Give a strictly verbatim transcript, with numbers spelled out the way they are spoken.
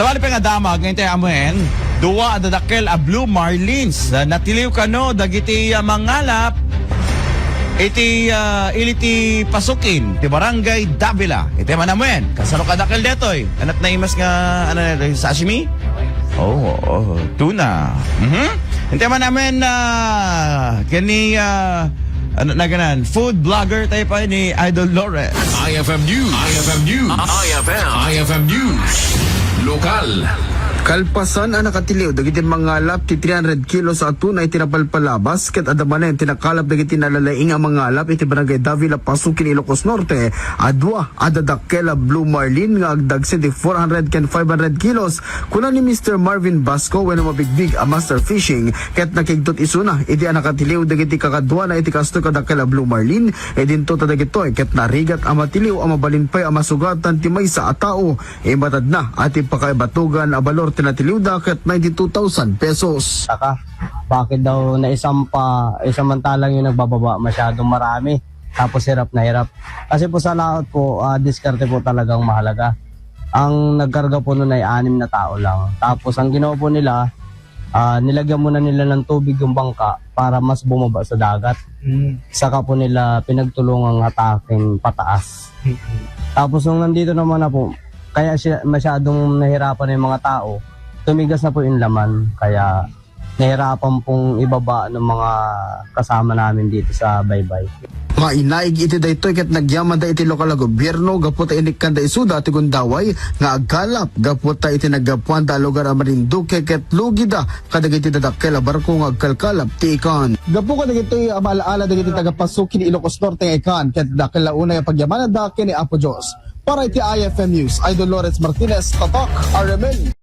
Sabali pay nga damag nga intay amuen, dua a dadakkel a blue marlins, ah, natiliw kano dagiti, ah, mangalap iti, ah, ili ti Pasukin ti Barangay Davila. Iti man amuen, kasano kadakkel detoy? Anak na imas nga, ano, sashimi? Oh, oh, tuna. Mhm. Intay man amuen, ah, kani, ah, ano na ganan? Food vlogger tayo pa ni Idol Lawrence. I F M News. I F M News. I F M. I F M News. Lokal. Kalpasan a nakatiliw dagiti mangalap ti three hundred kilos a tuna iti napalpalabas, ket adda manen ti nakalap dagiti nalalaing a mangalap iti Barangay Davila, Pasukin, Ilocos Norte, a dua a dadakkel a blue marlin nga agdagsen ti four hundred ken five hundred kilos. Kuna ni Mister Marvin Basco wenno mabigbig a master fishing, ket nakigtot isuna idi a nakatiliw dagiti kakaduana iti kastoy kadakkel a blue marlin. Idinto ta dagitoy ket narigat a matiliw a mabalin pay a masugatan ti maysa a tao. Imatadna a ti pakaibatugan a balor ti natiliwda ket ninety-two thousand pesos. Saka, bakit daw naisampa, eh, samantalang yung nagbababa masyadong marami, tapos hirap na hirap. Kasi po sa laot po, ah, diskarte po talagang mahalaga. Ang nagkarga po nun ay anim na tao lang. Tapos ang ginawa po nila, ah, nilagyan muna nila ng tubig yung bangka para mas bumaba sa dagat. Mm. Saka po nila pinagtulungang hatakin pataas. Mm. Tapos nung nandito naman na po, kaya siya masyadong nahirapan na yung mga tao, tumigas na po yung laman. Kaya nahirapan pong ibaba ng mga kasama namin dito sa baybay. Mainaig iti daytoy ket nagyamanda iti lokal a gobierno gapu ta inikkanda isuda ti gundaway nga agkalap gapu ta iti naggapuanda a lugar a marinduke ket lugida kadagiti dadakkel a barko nga agkalkalap ti ikan. Gapu kadagitoy a maalaala dagiti taga-Pasukin, Ilocos Norte nga ikan ket dakkel a unay a pagyamananda ken ni Apo Dios. Para iti I F M News, Idol Lawrence Martinez, Tatak, R M N.